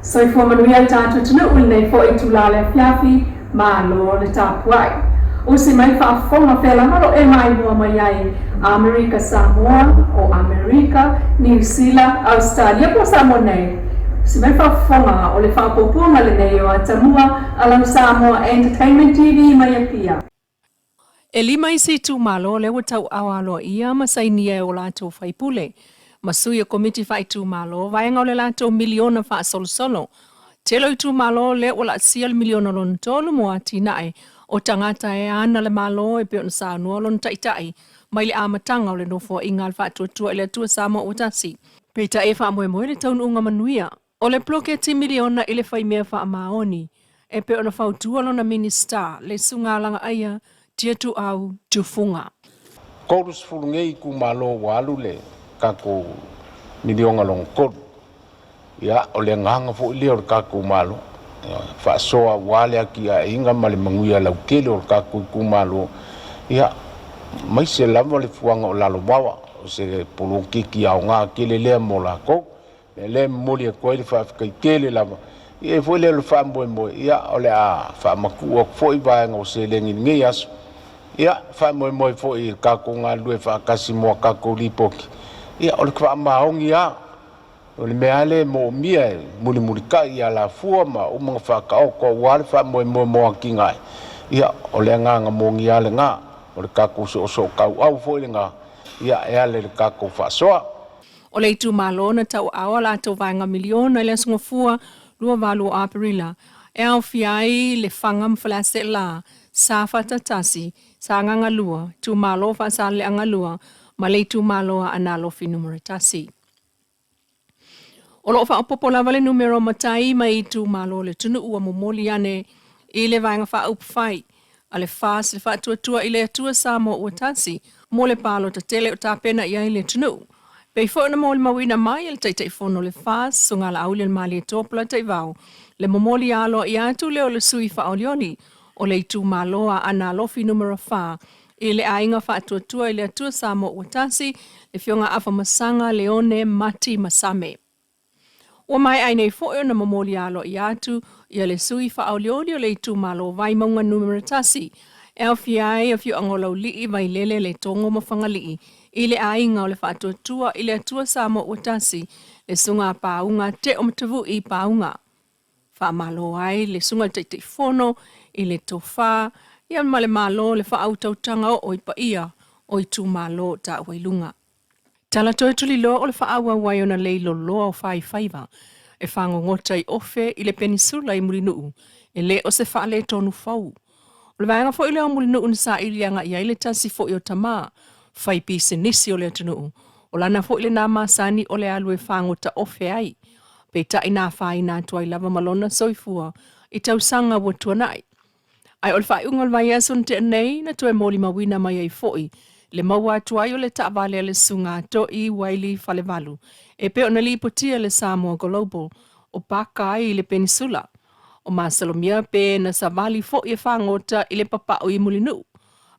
Soifua manuia le tatou atunuu i lenei foi itula o le afiafi, malo le tapuai. Usi mai faafofoga fea lava lo e maimoa mai ai, Amerika Samoa, o Amerika, Niu Sila, Ausetalia po o Samoa nei. Usi mai faafofoga o le faaopoopoga lenei o Atamua a lau Samoa Entertainment TV mai Apia. E lima isi itumalo lea ua tauaao aloaia ma sainia e o latou faipule ma sui o komiti faaitumalo vaega o le latou miliona faasolosolo. Tele o itumalo lea ua laasia le miliona lona tolu mo atinae o tagata e ana le Malo e pei ona saunoa lona taitai mai le amataga o le Nofoaiga a le Faatuatua i le Atua Samoa ua Tasi. Peitai e faamoemoe le taunuuga manuia o le poloketi miliona i le faimea faamaoni e pei ona fautua lona Minisita le Susuga Lagaaia Tiatuau Tufuga. 30 nei itumalo ua alu le tatou miliona lona tolu. Ia, o le agaga foi lea o le tatou Malo, faasoa aua le atiaeina ma le manuia lautele o le tatou itumalo, ia, aemaise lava le fuaga o Lalovaoa, o se poloketi aoga tele lea mo latou. O le mea lea e momoli atu ai le faafetai tele lava, e i ai foi lea o le faamoemoe, ia, o le a faamatuu atu foi vaega o seleni i lenei aso, ia, faamoemoe foi i le tatou galulue faatasi mo a tatou lipoti, ia, o le faamaoni lava. O le mea lava lea e moomia e mulimulitai i alafua ma uma na faataoto aua le faamoemoe mo atinae, ia, o le agaga moni lava lena, o le tatou soosootauau foi lena, ia, e ala i le tatou faasoa. O le itumalo na tauaao a latou vaega miliona i le Aso Gafua 28 o Aperila e aofia ai Lefaga ma Faleaseela, Safata 1, Sagaga 2, Itumalo Faasaleleaga 2 ma le Itumalo Aana Alofi Numera 1. O lo o faaopoopo lava le numera o matai mai itumalo o le atunuu ua momoli ane i le Vaega Faaupufai a le FAST le faatuatua i le Atua Samoa ua tasi mo le palota tele o tapena i ai le atunuu. Pei foi ona molimauina mai e le Taitaifono o le FAST, Susuga Laaulialemalietoa Polataivao, le momoli aloaia atu lea o le sui faaolioli o le itumalo Aana Alofi Numera 4 i le Aiga Faatuatua i le Atua Samoa ua Tasi, le Afioga Afamasaga Leone Mati Masame. Ua maea ai nei foi ona momoli aloaia atu ia le sui faaolioli o le itumalo Vaimauga Numera 1, e aofia ai afioaga o Laulii, Vailele, Letogo ma Fagalii, i le Aiga o le Faatuatua i le Atua Samoa ua Tasi, le Susuga a Pauga Teo Matavui Pauga. Faamalo ai le Susuga i le Taitaifono i le tofa ia ma le Malo le faautautaga oo i paia o itumalo taua i luga. Tala toe tuliloa o le faaauau ai ona lei loloa o faifaiva e fagogota i Ofe i le Penisula i Mulinuu e le o se faaletonu fou. O le vaega foi lea o Mulinuu na saili agai i ai le tasi foi o tama fai pisinisi o le atunuu, o lana foi lena masani o le alu e fagota ofe ai, peitai na afaina atu ai lava ma lona soifua i tausaga ua tuanai. Ae o le faaiuga o le vaiaso na tea nei na toe molimauina mai ai foi le maua atu ai o le taavale a le Susuga a To'i Waili Falevalu e pei ona lipotia e le Samoa Global o paka ai i le Penisula o masalomia pe na savali foi e fagota i le papau i Mulinuu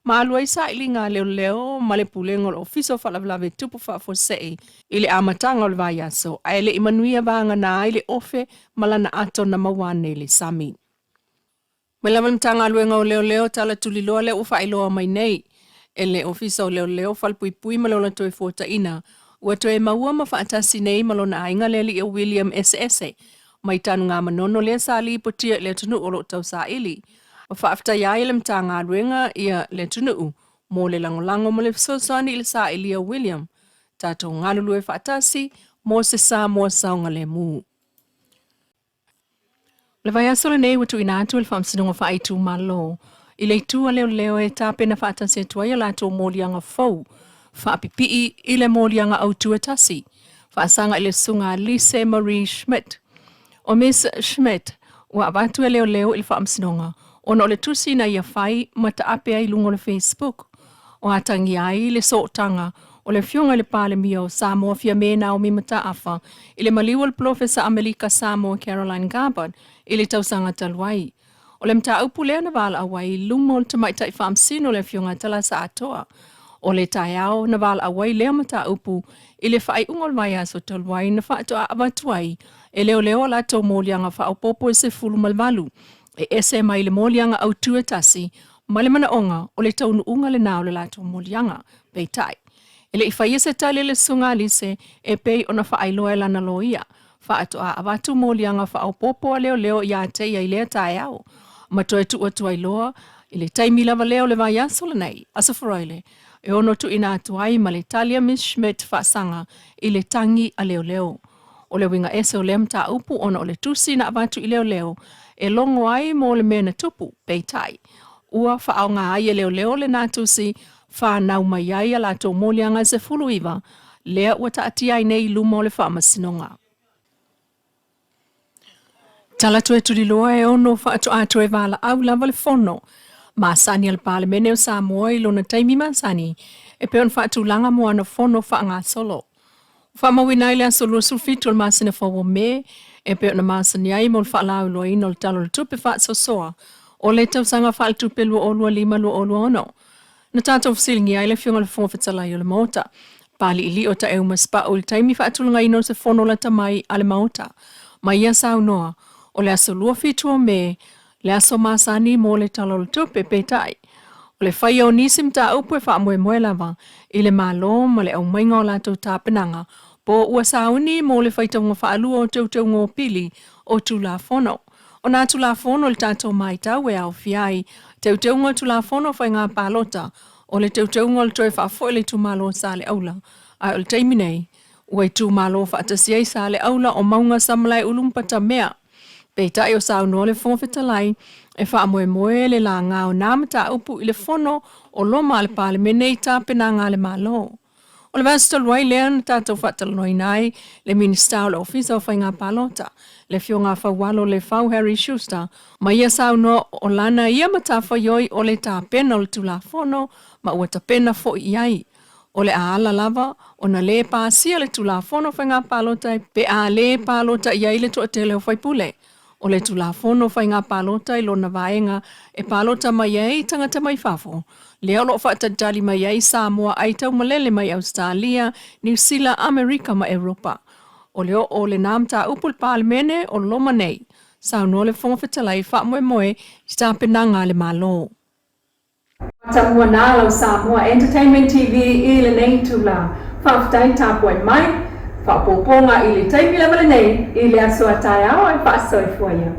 ma alu ai sailiga a leoleo ma le Pulega o le Ofisa o Faalavelave Tupu Faafuasei i le amataga o le vaiaso ae le i manuia vagana ai le ofe ma lana ato na maua ane i le sami. Mai lava le Matagaluega o Leoleo tala tuliloa lea ua faailoa mai nei e le Ofisa o Leoleo, Falepuipui ma le Ola Toefuataina ua toe maua ma faatasi nei ma lona aiga le alii o William Eseese mai Tanugamanono lea sa lipotia i le atunuu o lo o tausaili ma faafetaia ai e le Matagaluega ia le atunuu mo le lagolago ma le fesoasoani i le sailia o William. Tatou galulue faatasi mo se Samoa saogalemu. O le vaiaso lenei ua tuuina atu e le Faamasinoga Faaitumalo i le itu a leoleo e tapena faatasi atu ai a latou moliaga fou faapipii i le moliaga autu e tasi faasaga i le Susuga a Lise Marie Schmidt. O Miss Schmidt ua avatu e leoleo i le Faamasinoga ona o le tusi na ia fai ma taape ai i luga o le Facebook o atagia ai le sootaga o le Afioga i le Palemia o Samoa Fiame Naomi Mataafa i le maliu o le Polofesa Amelika Samoa Caroline Garbutt i le tausaga talu ai. O le mataupu lea na valaau ai i luma o le Tamaitai Faamasino le Afioga Talasa Atoa. O le taeao na valaau ai lea mataupu i le faaiuga o le vaiaso talu ai na faatoa avatu ai e leoleo a latou moliaga faaopoopo e 18 e ese mai le moliaga autū e tasi ma le manaoga o le taunuuga lenā o le latou moliaga. Peitai, e le i faia se tali a le Susuga Alise e pei ona faailoa e lana loia, faatoa avatu moliaga faaopoopo a leoleo ia te ia i lea taeao, ma toe tuu atu ai loa i le taimi lava lea o le vaiaso lenei, Aso Faraile, e ono tuuina atu ai ma le tali a Miss Schmidt faasaga i le tagi a leoleo. O le uiga ese o lea mataupu ona o le tusi na avatu i leoleo e logo ai mo le mea na tupu, peitai, ua faaaoga ai e leoleo lenā tusi fanau mai ai a latou moliaga e 19 lea ua taatia ai nei i luma o le faamasinoga. Tala toe tuliloa e ono faatoa toe valaau lava le fono masani a le Palemene o Samoa i lona taimi masani e pei ona faatulaga mo ana fono faagasolo. Ua faamauina ai le aso 27 o le masina fou o Me e pei ona masani ai mo le faalauiloaina o le Tala o le Tupe Faasoasoa o le tausaga faaletupe 2025/2026. Na tatou fesiligia ai le Afioga i le Fofoga Fetalai o le Maota, Paliilio Taeu Masepau i le taimi faatulagaina o se fono lata mai a le Maota. Ma ia saunoa, o le aso 27 o Me le aso masani mo le Tala o le Tupe, peitai, o le faia o nisi mataupu e faamoemoe lava i le Malo ma le aumaiga o latou tapenaga po ua sauni mo le faitauga faalua o teuteuga o pili o Tulafono. O nā Tulafono i le tatou matau e aofia ai Teuteuga o Tulafono o Faiga Palota, o le Teuteuga o le Toe Faafoi o le Itumalo o Saleaula, ae o le taimi nei, ua itumalo faatasi ai Saleaula o Mauga Samalaeulu ma Patamea. Peitai o saunoa le Fofoga Fetalai e faamoemoe le laga o nā mataupu i le fono o loma a le Palemene i tapenaga a le Malo. O le vaiaso talu ai lea na tatou faatalanoaina ai le Minisita o le Ofisa o Faiga Palota, le Afioga a Faualo Lefau Harry Schuster, ma ia saunoa o lana ia matafaioi o le tapena o le Tulafono ma ua tapena foi i ai. O le a ala lava ona lē pasia le Tulafono o Faiga Palota pe a lē palota i ai le toatele o faipule. O le Tulafono o Faiga Palota i lona vaega e palota mai ai tagata mai fafo, lea o lo o faatalitali mai ai Samoa aitaumalele mai Ausetalia, Niu Sila, Amerika ma Europa. O le oo o lenā mataupu i le Palemene o loma nei, saunoa le Fofoga Fetalai e faamoemoe i tapenaga a le Malo. Matamua nā lau Samoa Entertainment TV i lenei itula. Faafetai tapuai mai. Faaopoopoga i le taimi lava lenei i le aso a taeao ae faasoifua ia.